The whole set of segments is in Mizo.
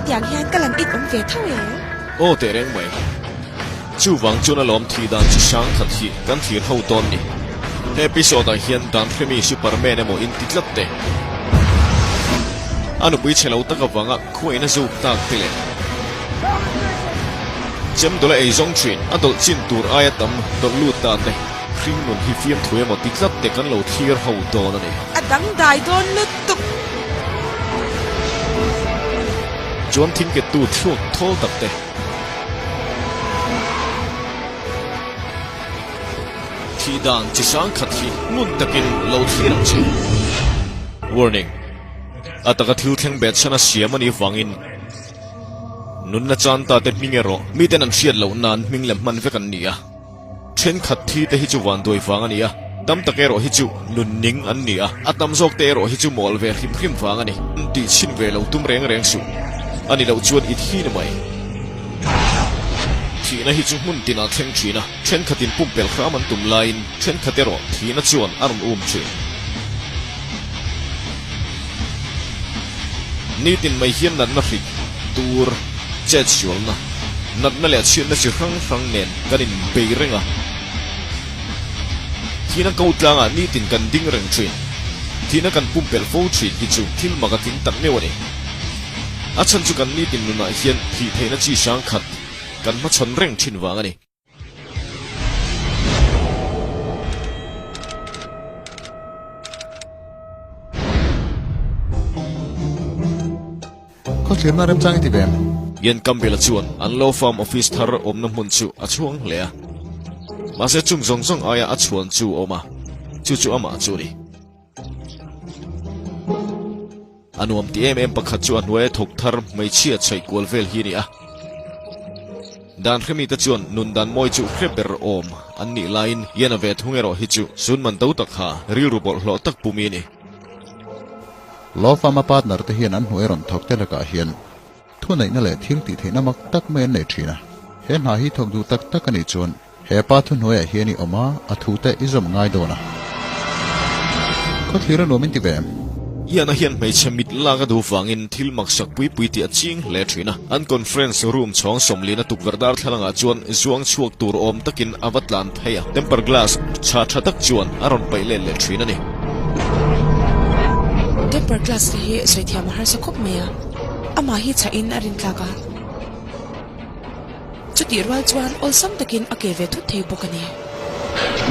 Hetiang hian ka lang it awm ve tho em? Aw teh reng mai. Chuvang chuan alawm thih dan chi hrang khat hi kan thlir ho dawn ni. He episode ah hian dan hremi Superman emaw in ti tlat te. A nupui chhe lo tak avanga khuaina zuk tak te leh chem dawla ei zawng thin a dawlh chin tur aia tam dawlh lut ta te hring nun hi fiamthu emaw ti tlat te kan lo thlir ho dawn a ni. A dangdai dawn lutuk. Chuan thingkettu thluak thawl tak te. Thih dan chi hrang khat hi ngun takin lo thlir ang che. Warning, A taka thil thleng bet chhan a siam a nih vangin nunna chan ta te hming erawh miten an hriat loh nan hming lem hman vek an ni a. Thenkhat thi te hi chu vanduai vang a ni a, tam tak erawh hi chu nun ning an ni a, a tam zawk te erawh hi chu mawl ve hrim hrim vang a ni. Tih chhin ve lo tum reng reng suh. A ni loh chuan i thi ni mai. Thihna hi chu hmun tinah thleng thin a, thenkhatin pumpelh hram an tum laiin thenkhat erawh thihna chuan a rawn um thin. Nitin mai hian natna hrik, tur, chetsualna, natna leh chhiatna chi hrang hrang nen kan inbei reng a. Thihna ko tlangah nitin kan ding reng thin. Thihna kan pumpelh fo thin hi chu thil mak a tling tak meuh a ni. A chhan chu kan nitin nunah hian thih theihna chi hrang khat kan hmachhawn reng thin vang a ni. Khawthlirna remchang i ti ve em? Ian Campbell-a chuan an law firm office thar awmna hmun chu a chhuang hle a. Mahse chung zawng zawng aia a chhuan chu a awm a, chu chu amah chu a ni. A nuam ti em em pakhat chu a hnuaia thawk thar hmeichhia chhaih kual vel hi a ni a. Dan hremite chuan nun dan mawi chu hre ber awm an nih laiin Ian-a ve thung erawh hi chu sun man to tak kha rilru bawlhhlawh tak pumi a ni. Law firm-a partner te hian an hnuai rawn thawk te lakah hian thuneihna leh thil tih theihna mak tak mai an nei thin a. He hna hi thawk duh tak tak a nih chuan He pa thuhnuaiah hian i awm a, a thute i zawm ngai dawn a. Khawthlir a nuam in ti ve em? Iana hian hmeichhe mit lak a duh vangin thil maksak pui pui tih a ching hle thin a. An conference room chhawng sawmlina tukverh darthlalangah chuan zuang chhuak tur awm takin a va tlan phei a, temper glass tha tha tak chuan a rawn paih let leh thin a ni. Temper glass te hi sawi thiam a harsa khawp mai a, amah hi chhahin a rintlak a. Chutih rual chuan awlsam takin a ke ve thut thei bawk a ni.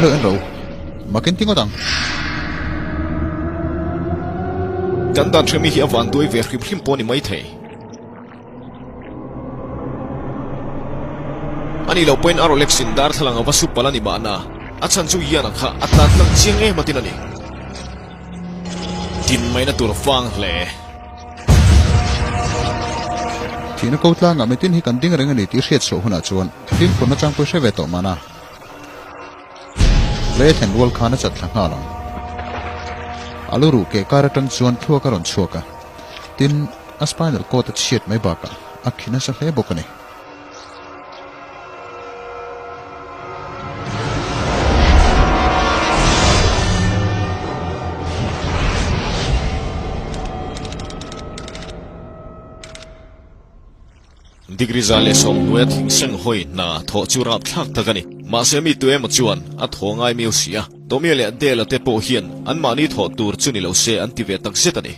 Lo en ro. Makin ti ngawt ang. Kan dan hremi hi a van duai ve hrim hrim pawh a ni maithei. A nih loh pawhin a Rolex in darthlalang a va su palh a ni mahna, a chhan chu Ian-a kha a tlan tlang chiang em atin a ni. Din maina tur vang hle. Thihna ko tlangah mitin hi kan ding reng a ni tih hriat chhuah hunah chuan fimkhur nachang pawh hre ve tawh mahna. Lei a thlen rual khan a chat thla nghal ang. A lu ruh keh kar atang chuan thluak a rawn chhuak a, tin, a spinal cord a chhiat mai bakah a khi nasa hle bawk a ni. Degree 110 hnuaia thing seng hawi hna thawh chu rapthlak tak a ni. Mahse mi tu emaw chuan a thaw ngai miau si a. Tommy leh Dale-a te pawh hian anmahni thawh tur chu ni lo se an ti ve tak zet a ni.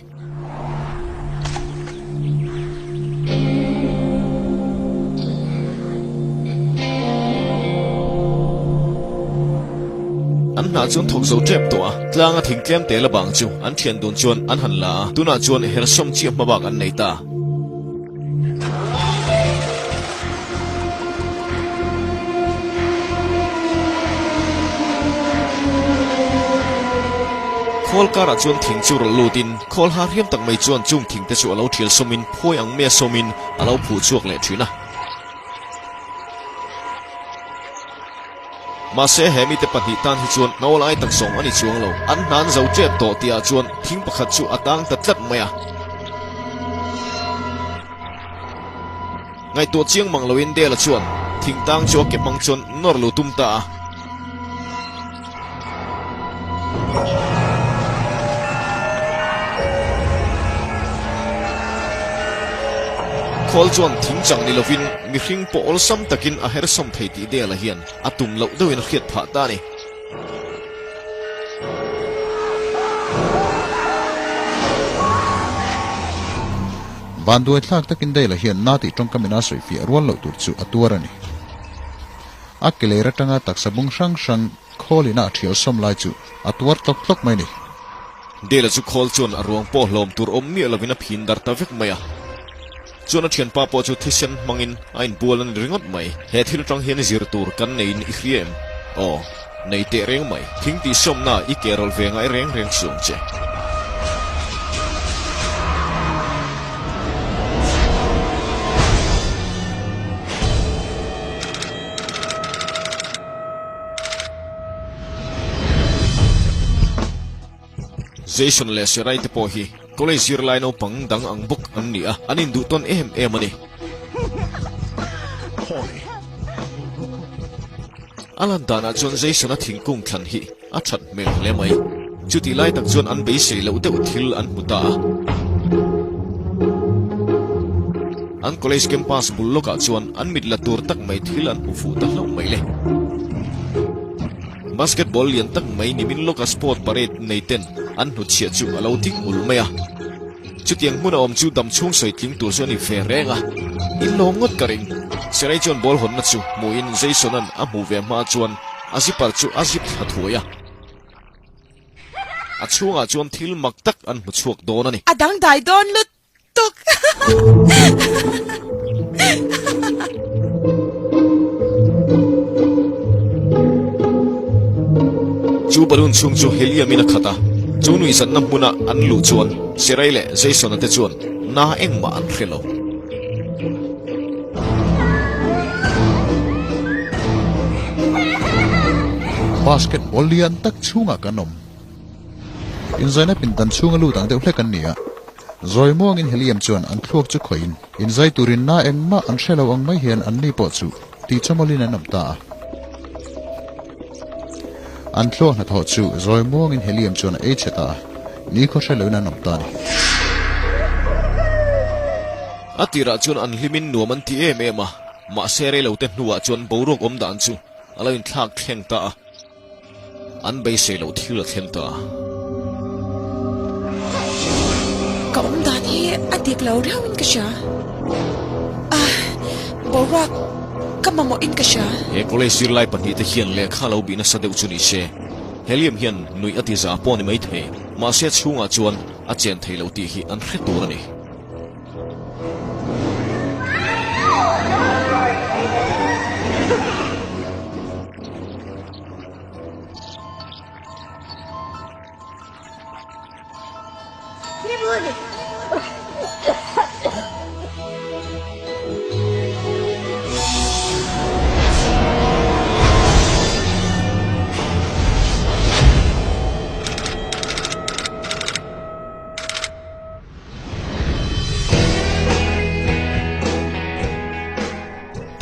An hnah chuan thawk zo tep tawh a, tlanga thing tlem te la bang chu an thian dun chuan an han la a, tunah chuan hersawm chiah hma bak an nei ta. Khawl karah chuan thing chu rawn lutin khawl ha hriam tak mai chuan chung thing te chu a lo thial sawmin phawi ang mai a sawmin a lo phuh chhuak leh thin a. Mahse he mite pahnih tan hi chuan hnawlai tak zawng a ni chuang lo. An hnan zo tep tawh tihah chuan thing pakhat chu a tang ta tlat mai a. Ngaihtuah chiang mang loin Dela chuan thing tang chu a ke hmang chuan nawr lo tum ta a. Khawl chuan thing chang ni lovin mihring pawh awlsam takin a hersawm thei tih Dale-a hian a tum loh deuhin a hriat phah ta a ni. Vanduai thlak takin Dale-a hian na tih tawngkam ina sawi fiah rual loh tur chu a tuar a ni. A ke ler atanga taksa bung hrang hrang khawl ina a thial sawm lai chu a tuar tlawk tlawk mai a ni. Dale-a chu khawl chuan a ruang pawh hlawm tur awm miah lovin a phin dar ta vek mai a. Chuan a thianpa pawh chu thisen hmangin a inbual a ni ringawt mai. He thil atang hian zir tur kan neiin i hria em? Aw, nei teh reng mai. Thing tih sawmna i ke rawlh ve ngai reng reng suh ang che. Jason leh Sarai te pawh hi college zirlai naupang dang ang bawk an ni a, an induh tawn em em a ni. A lan danah chuan Jason-a thingkung thlan hi a that hmel hle mai. Chutih lai tak chuan an beisei loh deuh thil an hmu ta a. An college campus bul lawkah chuan an mit la tur tak mai thil an hmu fuh ta hlauh mai le. Basketball lian tak mai nimin lawka sport parade nei ten an hnutchhiah chu a lo ding ul mai a. Chutiang hmun a awm chu dam chhung sawi tling tur chu a ni ve reng a, in lawm ngawt ka ring. Serei chuan ball hawnna chu hmuhin Jason-a'n a hmuh ve hma chuan a zipper chu a zip thla thuai a. A chhungah chuan thil mak tak an hmu chhuak dawn a ni. A dangdai dawn lutuk. Chu balloon chhung chu helium in a khat a, chu nuihzatna hmuna an luh chuan Serei leh Jason-a te chuan na engmah an hre lo. Basketball lian tak chhungah kan awm. Inzaina pindan chhunga lut ang deuh hlek an ni a. Zawi muangin helium chuan an thluak chu khawihin inzai turin na engmah an hre lo ang mai hian anni pawh chu tihchawmawlin an awm ta a. An thluak hnathawh chu zawi muangin helium chuan a ei chhe ta a, nikhaw hre loin an awm ta a ni. A tirah chuan an hlimin nuam an ti em em a, mahse reilote hnuah chuan boruak awm dan chu a lo inthlak thleng ta a. An beisei loh thil a thleng ta a. Ka awm dan hi a dik lo riauin ka hria. Ah, boruak ka mamawhin ka hria. He college zirlai pahnihte hian lehkha lo bih nasa deuh chu ni se, Helium hian nuih a ti za pawh ni maithei, mahse chhungah chuan a chen thei lo tih hi an hre tur a ni.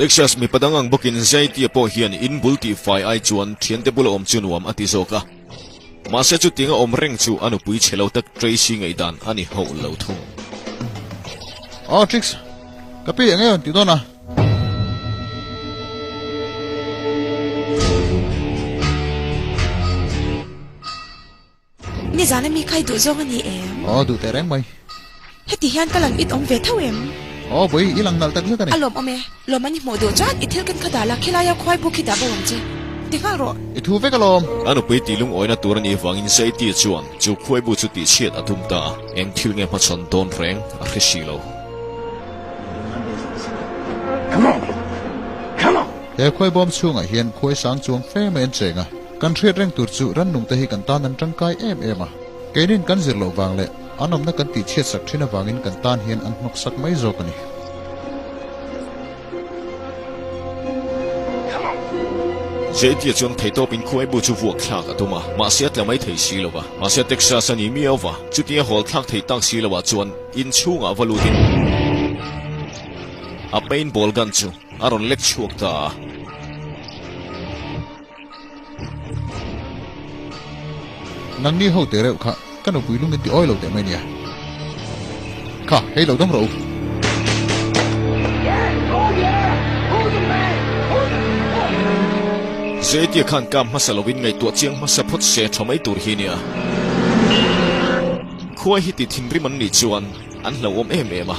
Texas mipa dang ang bawkin Zaitia pawh hian in bul tihfai ai chuan thiante bula awm chu nuam a ti zawk a. Mahse chutinga awm reng chu a nupui chhe lo tak Tracy ngaihdan a ni hauh lo thung. Aw Trix, ka pi eng nge rawn ti dawn a? Nizan a mi kha i duh zawng a ni em? Aw, duh teh reng mai. Heti hian ka lang it awm ve tho em? Aw, bawi, i lang nalh tak zet a ni. A lawm awm e. Lawm an i hmuh duh chuan i thil ken kha dah la, khilaia khuai bu khi dah bo ang che. Ti nghal rawh. I thu vek alawm. A nupui tih lungawina tur a nih vangin Zaiti chuan chu khuai bu chu tihchhiat a tum ta a, eng thil nge hmachhawn dawn reng a hre si lo. He khuai bawm chhungah hian khuai sang chuang fe mai an cheng a. Kan hriat reng tur chu rannungte hi kan tan an tangkai em em a, keinin kan zir loh vang leh an awmna kan tihchhiat sak thin avangin kan tan hian an hnawk sak mai zawk a ni. Jaitia chuan theitawpin khuaibu chu vuak thlak a tum a, mahse a tla mai thei si lo va. Mahse Texas a ni miau va, chutia hawl thlak thei tak si loah chuan inchhungah va lutin a paintball gun chu a rawn lek chhuak ta a. Nangni ho teh reuh kha ka nupui lung in ti awi lo teh mai nia. Kha, hei lo dawng rawh u. Zeitia khan kap hmasa lovin ngaihtuah chiang hmasa phawt se tha mai tur hi nia. Khuai hi ti thinrim an nih chuan an hlauhawm em em a.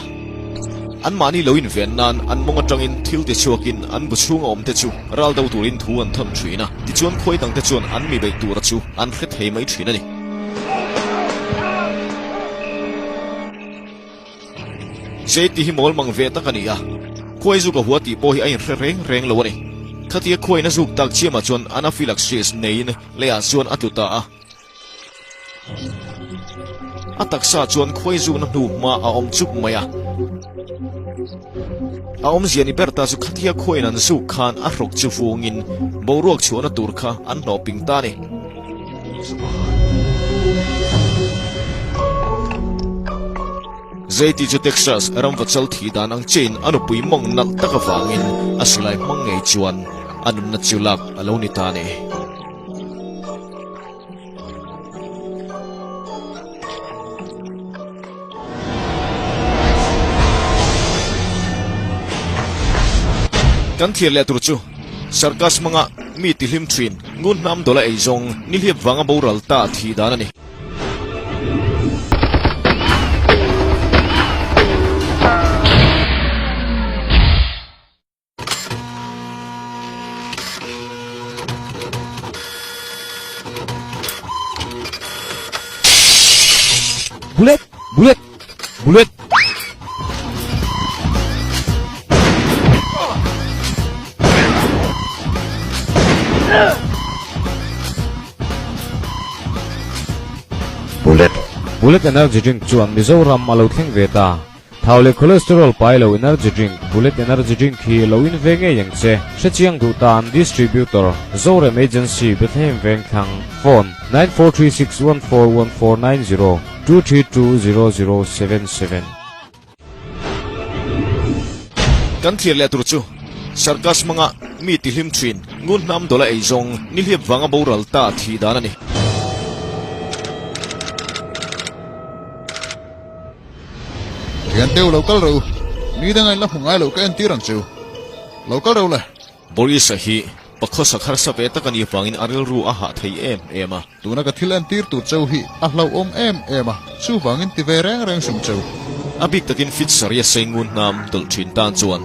Anmahni lo inven nan an mawng atangin thil ti chhuakin an bu chhunga awmte chu ral do turin thu an thawn thin a, tichuan khuai dangte chuan an mi beih tura chu an hre thei mai thin a ni. Zeiti hi mawl mang ve tak a ni a, khuai zuk a hua tih pawh hi a inhre reng reng lo a ni. Khatia khuain a zuk tak chiamah chuan anaphylaxis neiin leiah chuan a tlu ta a. A taksa chuan khuai zukna hnu hma a awm chuk mai a. A awmzia ni ber ta chu khatia khuaiin an zuk khan a hrawk chu vungin boruak chhuahna tur kha an hnawh ping ta a ni. Zeiti chu Texas ramva chal thih dan ang chiahin a nupui mawng nalh tak avangin a silai hmang ngei chuan a nunna chu lak a lo ni ta a ni. Kan thlir leh tur chu Circus hmanga mi tihlim thin ngun hnam dawla ei zawng nihliap vanga boral ta thih dan a ni. Bullet! Bullet! Bullet! Bullet! Bullet Energy Drink chuan Mizoram a lo thleng ve ta. Thau leh cholesterol pai lo energy drink, Bullet Energy Drink hi lo in ve ngei ang che. Hrechiang duh tan Distributor, Zorem Agency, Bethlehem Vengthlang, Phone, 9436141490, 2320077. Kan thlir leh tur chu Circus hmanga mi tihlim thin ngun hnam dawla ei zawng nihliap vanga boral ta thih dan a ni. Thian deuh lo kal ro, ni danga in la hmu ngai lo ka entir ang chu. Lo kal ro le. Boris-a hi pakhawsak harsa ve tak a nih vangin a rilru a hah thei em em a. Tuna ka thil entir tur cheu hi a hlauhawm em em a, chuvangin ti ve reng reng sum cheu. A bik takin fit saria sei ngun hnam tawlh thin tan chuan.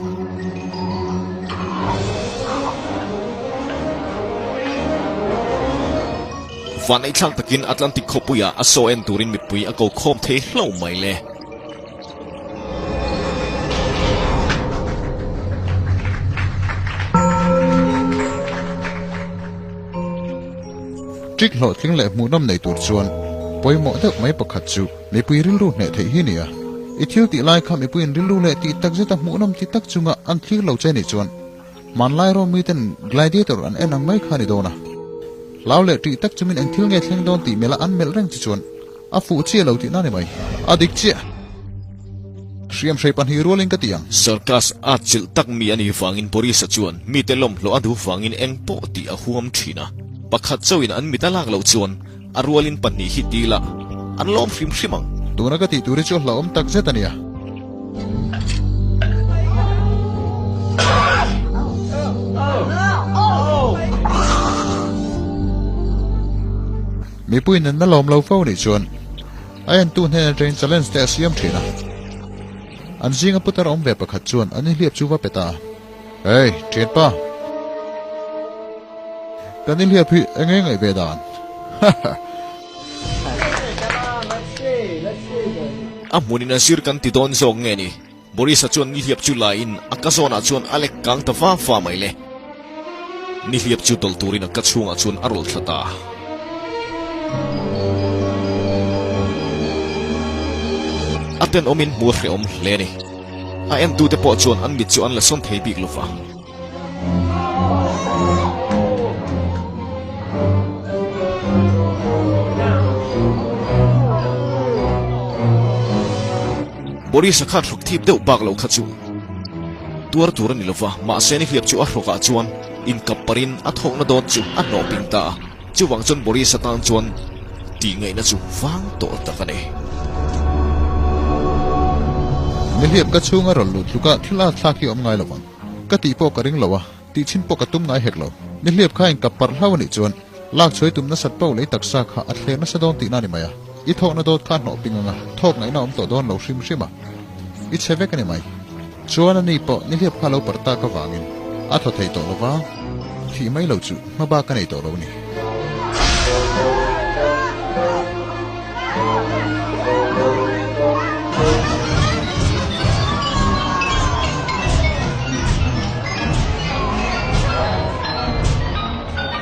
Vaneihthlak takin Atlantic khawpuiah a saw en turin mipui a ko khawm thei hlauh mai le. Trick hlawhtling leh hmuhnawm nei tur chuan pawimawh deuh mai pakhat chu mipui rilru hneh theih hi a ni a. I thil tih lai kha mipuiin rilru leh tih takzeta hmuhnawm ti tak chunga an thlir lo che nih chuan Hmanlai rawng miten gladiator an en ang mai kha a ni dawn a. Hlau leh ṭih tak chungin eng thil nge thleng dawn tih melh a an melh reng che chuan a fuh chiah lo tihna a ni mai. A dik chiah. Hriam hrei pahnih rualin ka ti ang. Circus a chilh tak mi a nih vangin Boris-a chuan mite lawmhlawh a duh vangin eng pawh tih a huam ṭhin a. Pakhat chauhin an mit a lak loh chuan a rualin pahnih hi ti ila an lawm hrim hrim ang. Tuna ka tih tur hi chu a hlauhawm tak zet a nia. Mipui nunna lawm lo fo nih chuan a entu hnen atangin challenge te a siam thin a. An zinga putar awm ve pakhat chuan an inhliap chu va pe ta a. Hey, thianpa! Kan inhliap hi eng nge ngaih ve dan? Haha! A hmunin a zir kan ti dawn zawk nge ni? Boris-a chuan nihliap chu la in a ka zawnah chuan a lek kang ta va va mai le. Nihliap chu tawlh turin a ka chhungah chuan a rawlh thla ta. A tenawmin hmu a hrehawm hle a ni. A entute pawh chuan an mit chu an la sawn thei bik lo va. Boris-a khan hruk thip deuh bak lo kha chu tuar tur a ni lo va, mahse ni hliap chu a hrukah chuan inkap parin a thawkna dawn chu a hnawh ping ta a. Chuvang chuan Boris-a tan chuan tih ngaihna chu vang tawh tak a ni. Nihliap ka chhunga rawn lut tlukah thil a thlak hi a awm ngai lo vang. Ka tih pawh ka ring lo a, tih chhin pawh ka tum ngai hek lo. Nihliap kha inkap parh hlau a nih chuan lak chhuai tum nasat poh lei taksa kha a thler nasa dawn tihna a ni mai a. I thawkna dawt kha a hnawh ping ang a, thawk ngaihna awm tawh dawn lo hrim hrim a. I chhe vek a ni mai. Chuan a ni pawh nihliap kha lo parh tak avangin a thaw thei tawh lo va, thih mai lo chu hma bak a nei tawh lo a ni.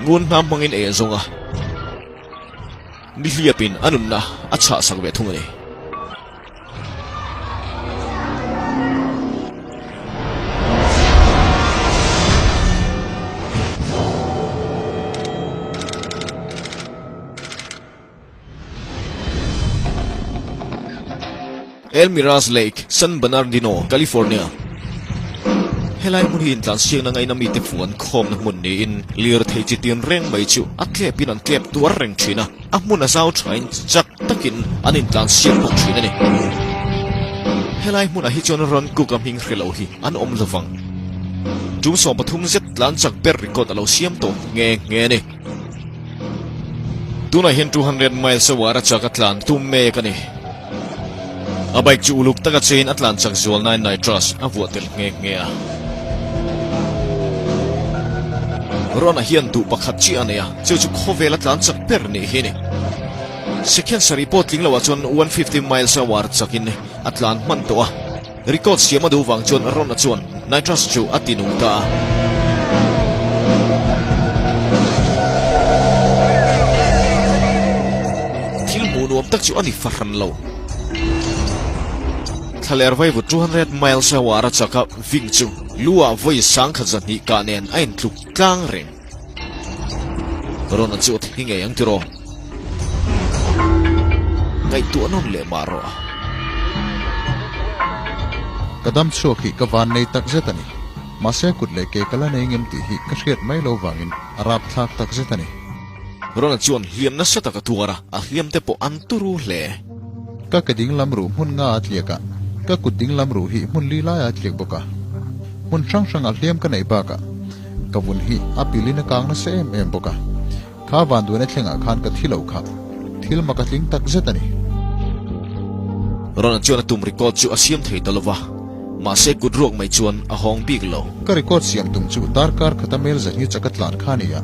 Ngun hnam hmangin ei a zawng a, nihliapin a nunna a chhahsak ve thung a ni. El Mirage Lake, San Bernardino, California. Helai hmun hi intlansiakna ngaina mite fu an khawmna hmun niin lirthei chi tin reng mai chu a tlepin an tlep tuar reng thin a. A hmun a zau thain chak takin an intlansiak bawk thin a ni. Helai hmunah hi chuan Ron Cook-a hming hre lo hi an awm lovang. Tum 13 zet tlan chak ber record a lo siam tawh nghe nghe a ni. Tunah hian 200 miles a uar a chak a tlan tum mek a ni. A bike chu uluk taka chain a tlan chak zual nain nitrous a vuah tel nghe nghe a. Ron-a hian duh pakhat chiah a nei a, chu chu khawvel a tlan chak ber nih hi a ni. Second sarih pawh tling loah chuan 150 miles a uar chakin a tlan hman tawh a. Record siam a duh vang chuan Ron-a chuan nitrous chu a ti nung ta a. Thil hmuh nuam tak chu a ni fahran lo. Thlaler vaivut 200 miles a uar a chak a, Ving chu lu ah vawi sangkhat zahnih kah nen a intluk tlang reng. Ron-a chu a thi ngei ang tiraw? Ngaihtuah nawn leh mah rawh. Ka dam chhuak hi ka van nei tak zet a ni. Mahse kut leh ke ka la nei ngem tih hi ka hriat mai lo vangin a rapthlak tak zet a ni. Ron-a chuan hliam nasa tak a tuar a, a hliam te pawh an turu hle. Ka ke dinglam ruh hmun nga a tliak a, ka kut dinglam ruh hi hmun li laiah a tliak bawk a. Hmun hrang hrangah hliam ka neih bakah ka vun hi a pilin a kang nasa em em bawk a. Kha vanduaina thlengah khan ka thi lo kha thil mak a tling tak zet a ni. Ron-a chuan a tum record chu a siam thei ta lo va, mahse kut ruak mai chuan a hawng bik lo. Ka record siam tum chu darkar khata mail zahni chak a tlan kha a ni a,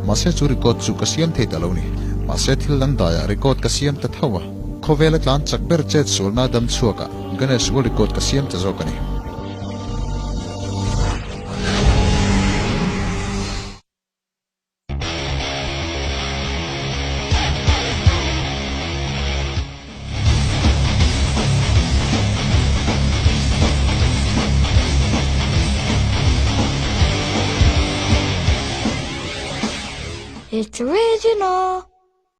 mahse chu record chu ka siam thei ta lo ni. Mahse thil dang daiah record ka siam ta tho a, khawvela tlan chak ber chet sualna dam chhuakah Guinness World Record ka siam ta zawk a ni. It's original!